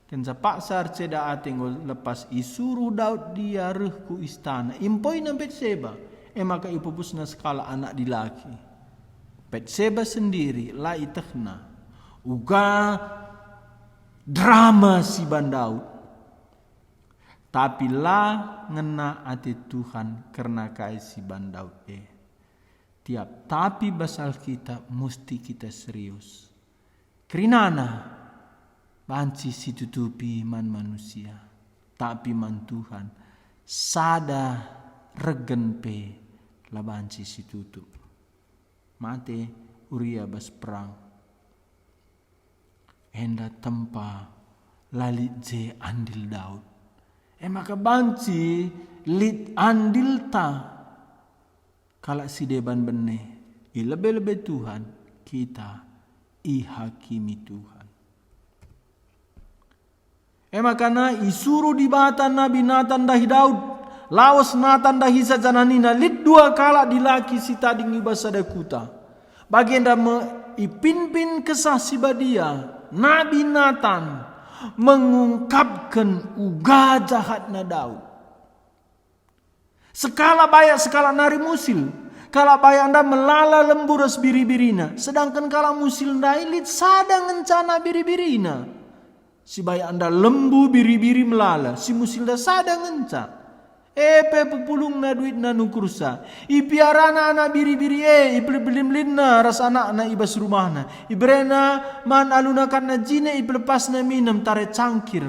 Kenca paksa erceda ate enggo lepas, isuruh Daud ia reh ku istana. Impoina Batseba, e maka ipupusna sekalak anak dilaki. Batseba sendiri la itehna uga drama si ban Daud. Tapi la ngena ate Tuhan kerna kai si ban Daud e. Tiap tapi bas Alkitab musti kita serius. Kerinana banci situtupi man manusia, tapi man Tuhan sada regen pe la banci situtup. Mate Uria bas perang. Enda tempa la lit je andil Daud. E maka banci lit andilta. Kalak si deban bene, i lebe-lebe Tuhan, kita ihakimi Tuhan. E maka na isuruh Dibata Nabi Natan ndahi Daud. Lawes Natan ndahisa janah nina, "Lit dua kalak dilaki si tading i bas sada kuta." Bagenda me ipinpin Kesah Si Badia, Nabi Natan mengungkapken uga jahatna Daud. Sekalak bayak, sekalak nari musil. Kalak bayak enda melala lembu ras biri-birina, sedangken kalak musil ndai lit sada ngenca anak biri-birina. Si bayak enda lembu, biri-biri melala, si musil enda sada ngenca. E pe pepulungna duitna nukursa. Ipiarana anak biri-biri e, ipelim-pelimna ras anakna i bas rumahna. Iberena man alu nakatna jine, ipelepasna minem tare cangkir.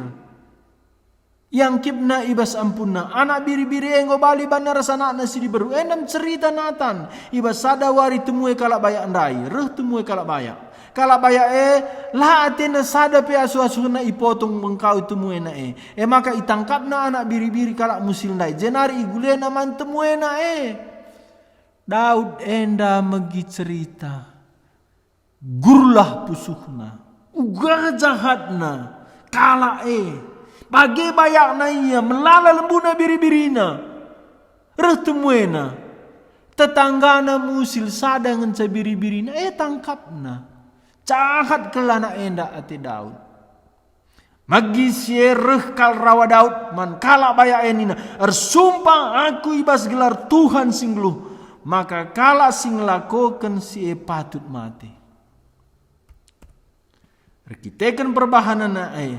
Iangkipna i bas ampunna. Anak biri-biri e enggo bali banna ras anakna si diberu. Enda me cerita Natan. I bas sada wari temue kalak bayak ndai, reh temue kalak bayak. Kalak bayak e la atena sada pe asuh-asuhna ipotong bengkau temuena e. E maka itangkapna anak biri-biri kalak musil ndai, jenari igulena man temuena e. Daud enda megi cerita, gurlah pusuhna, uga jahatna kalak e, bage bayakna ia, melala lembuna biri-birina, reh temuena, tetanggana musil sada ngenca biri-birina, e tangkapna. Jahat kal anak enda ate Daud. Megi si e reh kal rawa Daud man kalak bayak e nina, "Ersumpah aku i bas gelar Tuhan si nggeluh, maka kalak si ngelakoken si e patut mate." Erkiteken perbahanenna e,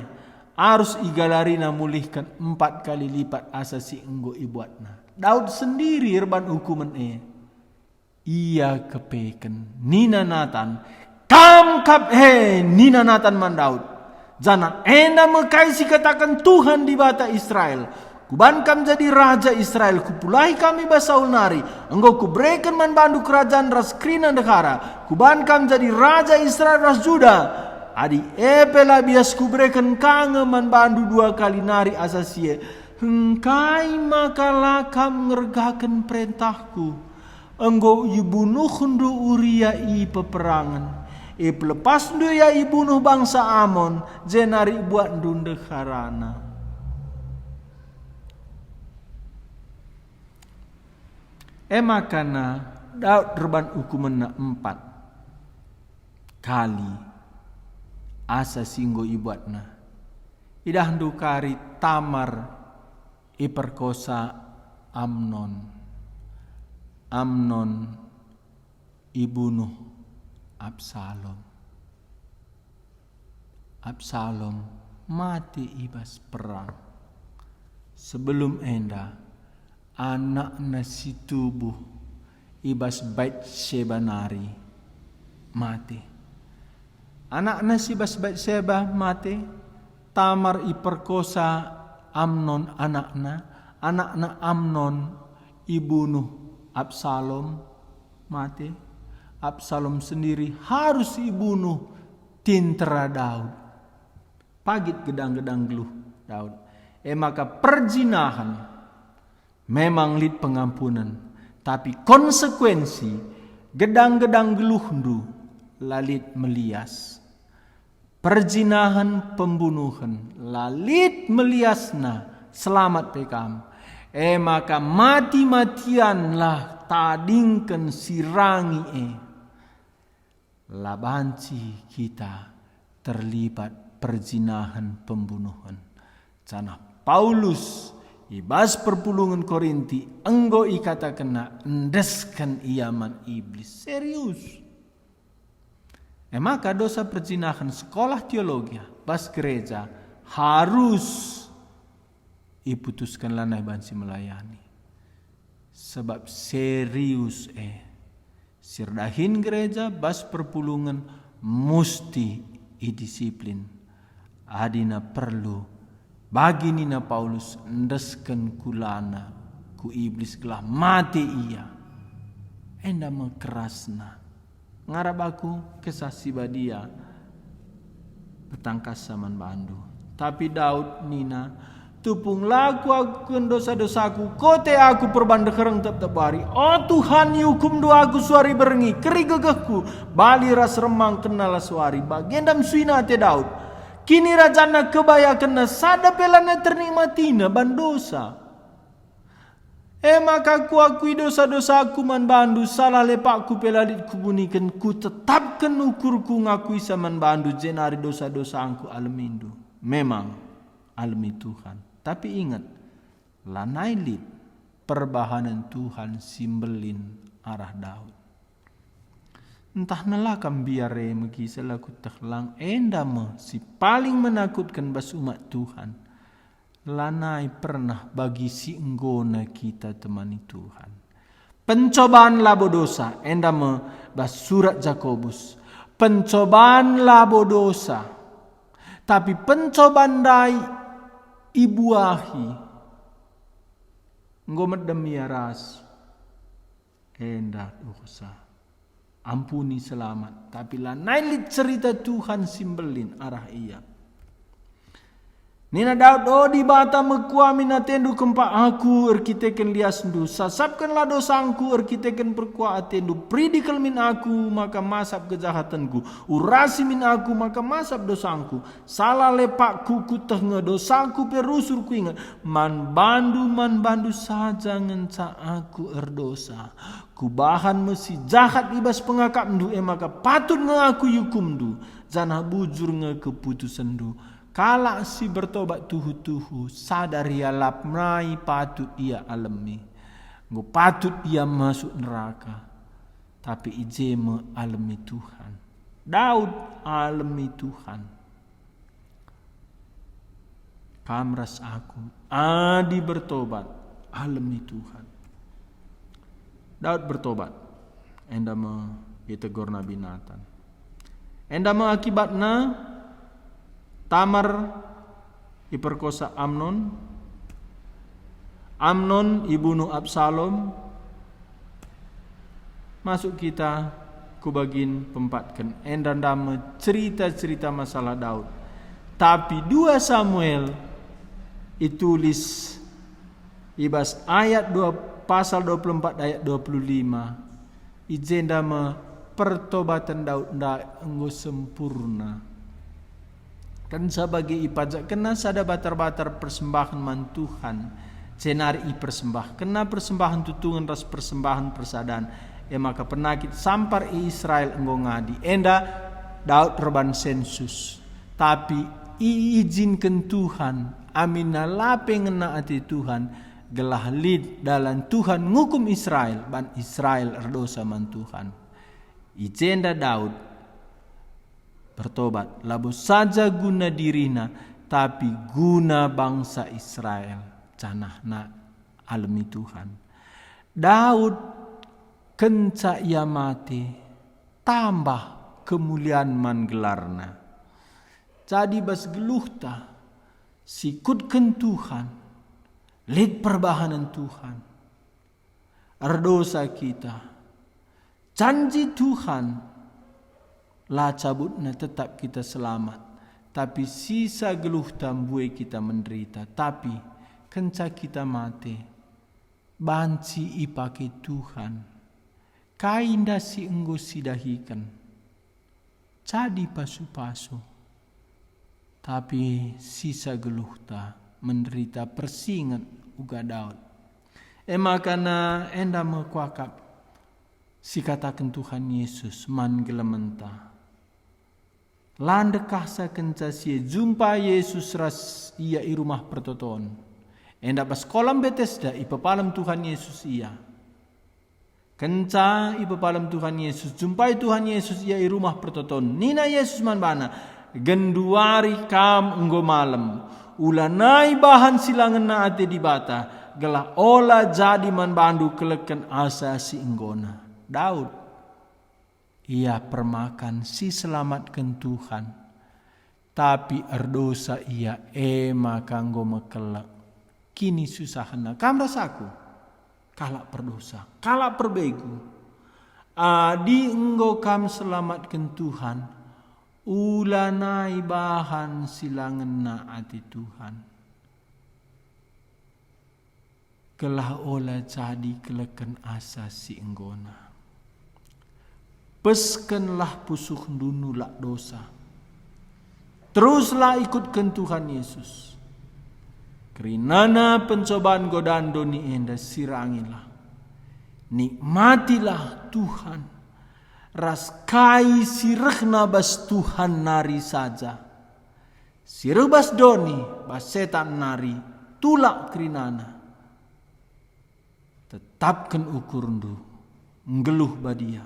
arus igalarina mulihken empat kali lipat asa si enggo ibuatna. Daud sendiri erban ukumen e. Ia kepeken, nina Natan, "Kam kap he," nina Natan man Daud, "janah enda me kai si kataken Tuhan Dibata Israel, 'Kuban kam jadi raja Israel, kupulahi kam i bas Saul nari, enggo kubereken man bandu kerajan ras kerina ndehara, kuban kam jadi raja Israel ras Juda. Adi e pe la bias kubereken ka nge man bandu dua kali nari asa si e. Engkai maka la kam ngergaken perentahku?' Enggo ibunuhndu Uria i peperangen, ipelepasndu ia ibunuh bangsa Amon, jenari ibuatndu ndeharana." E makana Daud erban ukumenna empat kali asa si enggo ibuatna. Idahndu kari Tamar iperkosa Amnon. Amnon ibunuh Absalom. Absalom mate i bas perang. Sebelum enda, anakna si tubuh i bas Batseba nari mate. Anakna si bas Batseba mate, Tamar iperkosa Amnon anakna, anakna Amnon ibunuh Absalom mate. Absalom sendiri harus ibunuh tentera Daud. Pagit gedang-gedang geluh Daud. E maka perjinahen memang lit pengampunen, tapi konsekuensi gedang-gedang geluhndu la lit melias. Perjinahen, pembunuhen, la lit meliasna, selamat pe kam. E maka mati-matianlah tadingken si rangi e. La banci kita terlibat perjinahen, pembunuhen. Janah Paulus i bas perpulungen Korinti enggo ikatakenna endesken ia man Iblis. Serius. E maka dosa perjinahen, sekolah teologia, bas gereja harus iputusken, lanai banci melayani. Sebab serius e. Si erdahin gereja bas perpulungen musti idisiplin. Adina perlu, bagi nina Paulus, endesken kulana ku Iblis gelah mate ia. Enda me kerasna. Ngarap aku Kesah Si Badia petangkasa man bandu. Tapi Daud nina, "Tupung la kuakuken dosa-dosaku, kote aku perban dehereng tep-tep wari. O Tuhan, iukumndu aku suari berngi, keri gegehku, bali ras remang kenala suari. Bagenda mesuina ate Daud. Kinirajanna kebayakenna sada pe lanai ternikmatina ban dosa. E maka kuakui dosa-dosaku man bandu, salah lepakku pe la lit kubuniken, kutetapken ukurku ngakuisa man bandu, jenari dosa-dosangku alemindu." Memang, alemi Tuhan. Tapi inget, lanai lit perbahanen Tuhan si mbelin arah Daud. Ntah nela kam mbiar e megi selaku tehlang, enda me si paling menakutken bas umat Tuhan. Lanai pernah bagi si enggona kita temani Tuhan. Pencoban labo dosa, enda me bas surat Jakobus. Pencoban labo dosa, tapi pencoban ndai ibuahi enggo medem ia ras. Enda dosa. Ampuni, selamat, tapi lanai lit cerita Tuhan si mbelin arah ia. Nina Daud, "O Dibata, mekuah min atendu kempak aku erkiteken liasndu. Sasapkenlah dosangku erkiteken perkuah atendu. Peridi kal min aku maka masap kejahatenku. Urasi min aku maka masap dosangku. Salah lepakku kueteh nge, dosangku pe rusur kuinget. Man bandu, man bandu saja ngenca aku erdosa. Kubahan me si jahat i bas pengakapndu, e maka patut nge aku iukumndu, janah bujur nge keputusenndu. Kalak si bertobat tuhu-tuhu, sadar ia lap nai patut ia alemi. Enggo patut ia masuk neraka, tapi i je me alemi Tuhan." Daud alemi Tuhan. Kam ras aku, adi bertobat, alemi Tuhan. Daud bertobat, enda me itegur Nabi Natan. Enda me akibatna, Tamar iperkosa Amnon, Amnon ibunuh Absalom. Masuk kita ku bagin peempatken, enda ndame cerita-cerita masalah Daud. Tapi dua Samuel itulis i bas ayat dua, pasal dua puluh empat ayat dua puluh lima. I jenda me pertobaten Daud ndai enggo sempurna. Kenca bage ipajakkenna sada batar-batar persembahen man Tuhan, jenari ipersembahkenna persembahen tutungen ras persembahen persadan, e maka penakit sampar i Israel enggo ngadi. Enda Daud erban sensus, tapi iijinken Tuhan, aminna la pe ngena ate Tuhan, gelah lit dalan Tuhan ngukum Israel, ban Israel erdosa man Tuhan. I jenda Daud bertobat, labo saja guna dirina, tapi guna bangsa Israel, janahna alemi Tuhan. Daud kenca ia mate, tambah kemulian man gelarna. Jadi bas geluhta, sikutken Tuhan, lit perbahanen Tuhan. Erdosa kita. Janji Tuhan, la cabutna tetap kita selamat, tapi sisa geluhta mbue kita menderita. Tapi kenca kita mate, banci ipake Tuhan. Kai nda si enggo sidahiken? Jadi pasu-pasu. Tapi sisa geluhta menderita persinget uga Daud. E maka na enda me kuakap si kataken Tuhan Yesus man gelementa. La ndekahsa kenca si e jumpa Yesus ras ia i rumah pertoton. Enda bas kolam Betesda ipepalem Tuhan Yesus ia. Kenca ipepalem Tuhan Yesus, jumpai Tuhan Yesus ia i rumah pertoton. Nina Yesus man bana, "Genduari kam enggo malem. Ulanai bahan si la ngena ate Dibata, gelah ola jadi man bandu keleken asa si enggona." Daud, ia permakan si selamatken Tuhan. Tapi erdosa ia, e maka enggo mekelek. Kinisusahenna. Kam ras aku, kalak perdosa, kalak perbegu. Adi enggo kam selamatken Tuhan, ulanai bahan si la ngena ate Tuhan. Gelah ola jadi keleken asa si enggona. Peskenlah pusuhndu nulak dosa. Teruslah ikutken Tuhan Yesus. Kerinana pencoban godaan doni enda sirangilah. Nikmatilah Tuhan ras kai si rehna bas Tuhan nari saja. Si reh bas doni, bas setan nari, tulak kerinana. Tetapken ukurndu, nggeluh badia.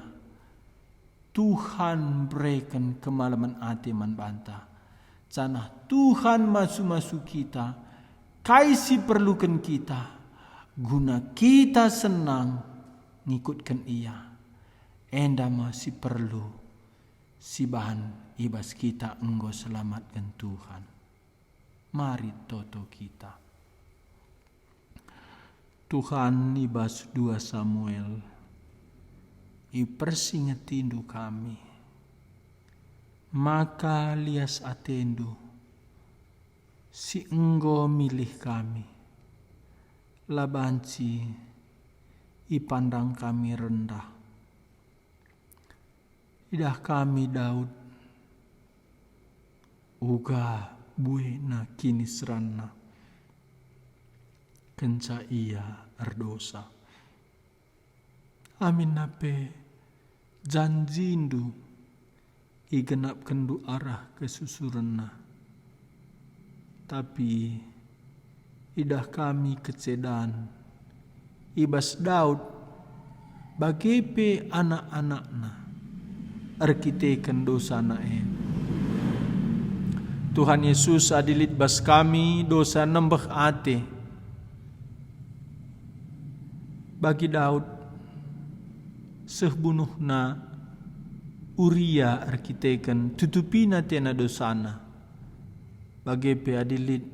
Tuhan mbereken kemalemen ate man banta, janah Tuhan masu-masu kita, kai si perluken kita, guna kita senang ngikutken Ia. Enda me si perlu sibahan i bas kita enggo selamatken Tuhan. Mari toto kita. Tuhan, i bas dua Samuel, ipersingetindu kami, maka lias atendu, Si enggo milih kami, la banci ipandang kami rendah. Idah kami Daud, uga buena kiniseranna, kenca ia erdosa. Aminna pe janjindu igenapkenndu arah kesusurenna. Tapi idah kami kecedan i bas Daud, bage pe anak-anakna, erkiteken dosana e. Tuhan Yesus, adi lit bas kami dosa nembeh ate, bagi Daud, seh bunuhna Uria erkiteken tutupina atena dosana. Bage pe adi lit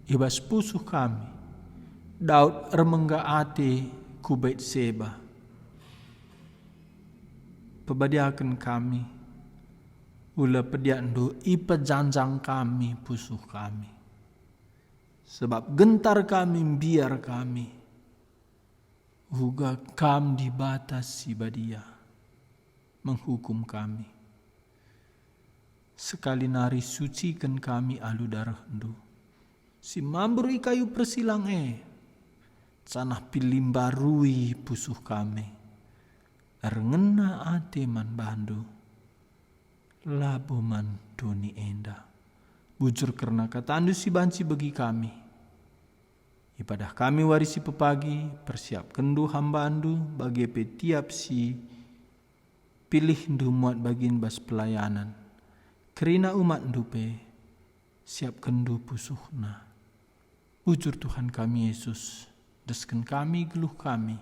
i bas pusuh kami, Daud ermengga ate ku Betseba. Pebadiaken kami, ula pediakndu ipejanjang kami pusuh kami. Sebab gentar kami, mbiar kami, uga Kam Dibata si Badia menghukum kami. Sekali nari suciken kami alu darehNdu si mambur i kayu persilang e, janah pilimbarui pusuh kami. Erngena ate man baNdu, labo man doni enda. Bujur kerna kataNdu si banci begi kami. Ipadah kami wari si pepagi, persiapkenNdu hambaNdu, bage pe tiap si pilihndu muat bagin bas pelayanan. Kerina umatNdu pe, siapkenNdu pusuhna. Bujur Tuhan kami Yesus, desken kami geluh kami,